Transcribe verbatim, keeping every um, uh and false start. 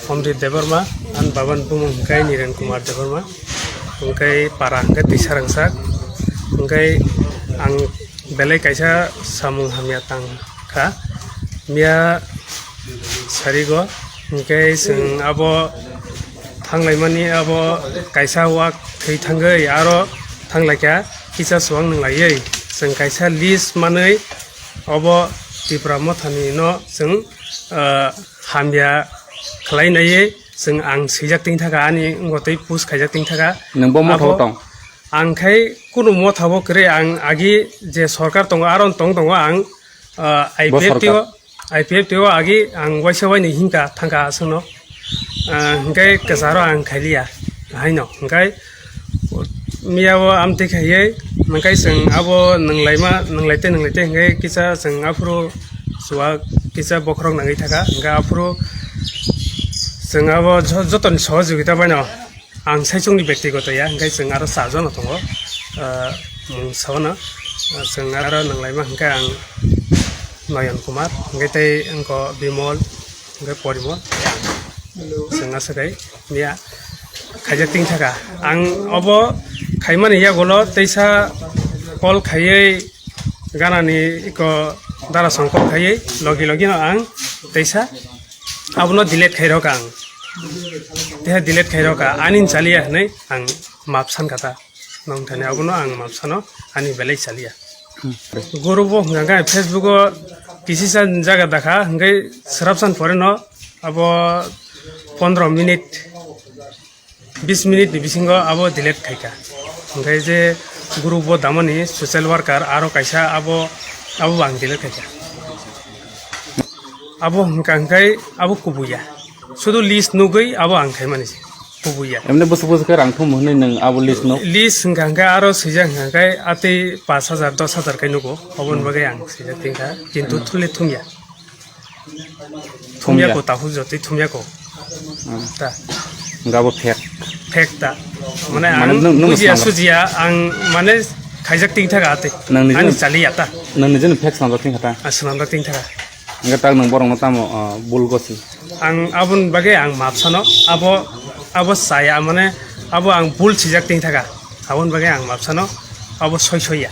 Omrit Debbarma, ani babani bumung hwnkhe Niren Kumar Debbarma, hwnkhe para hwnkhe Twisarangsak, hwnkhe ang belai kaisa samung hamya tang kha, miya sarigo, hwnkhe chwng abo thanglaimani abo kaisa wak thwi thangwi aro thanglaikha kisa chuwak nwnglaiwi chwng kaisa list manwi obo Tipra Mothani no chwng, ah, hamya khlai naiwi chwng ang swijak tongthaka, ani wngbo tei post khaijak tongthaka. Nwng bo motha o tong? Ang khai kunu motha bo kwrwi, ang agi je sorkar tongo, aro tong tongo ang, ah, I P F T o, I P F T o agi ang waisa waini hinka thangka aswkno. Ah, hwnkhe kwcharo ang khailiya haino, hwnkhe miya o amtwi khaiwi, hwnkhe chwng abo nwnglaima, nwnglaite, nwnglaite, hwnkhe kisa chwng aphuru chuwak kisa bokhorok nangwi thaka, hwnkhe aphuru chwng abo jo-, jotoni sohojogita baino ang saichungni bektigoto ya, hwnkhe chwng aro charjon no tongo, ah, mung saono, ah, chwng aro nwnglaima hwnkhe ang Noyon Kumar, hwnkhe tei wngkho Bimol, hwnkhe Porimol, chwng aswk hai miya khaijak tongthaka. Ang obo khaimani yagulo teisa call khaiwi ganani iko dara song call khaiwi logi logi no ang teisa abono delete khairokha ang. Teha delete khairokha, ani chaliya hinwi ang map sankha ta. Nong thani abono ang map sano, ani belai chaliya. Hmm. Guru bo hwnkha khe Facebook o kisisa jaga dakha, hwnkhe swrapsan pore no abo pondro minute, bis minute ni bisingo abo delete khaikha. Hwnkhe je group o damani social worker aro kaisa abo, abo bo ang delete khaikha. Abo hwnkha hwnkhe abo kubuya. Sudu list nugwi abo ang khaimani se. Kubuya. Emne bwswk bwswk khe rang thum hwnwi nwng abo list no? List hwnkha hwnkhe aro swijak hwnkha hwnkhe atwi pash hajar, dos hajar khe nugo. Oboni bagwi ang swijak tongkha. Kintu thumle thumya. Thumya. Thumya ko, tahu jotwi thumya ko. Hmm. Ta. Hwnkhe abo fake. Fake ta. Mane, mane ang nwng, nwng bujiya swnamjak, sujiya, ang mane khaijak tongthaka atwi. Nang nijini, ani chaliya ta. Nang nijini fake swnamjak tongkha ta. Ah, swnamjak tongthaka. Hwnkhe tak nwng borokno tamo, ah, bul gosi? Ang aboni bagwi ang map sano, abo, abo chaya, mane abo ang bul swijak tongthaka. Aboni bagwi ang map sano, abo soi soiya.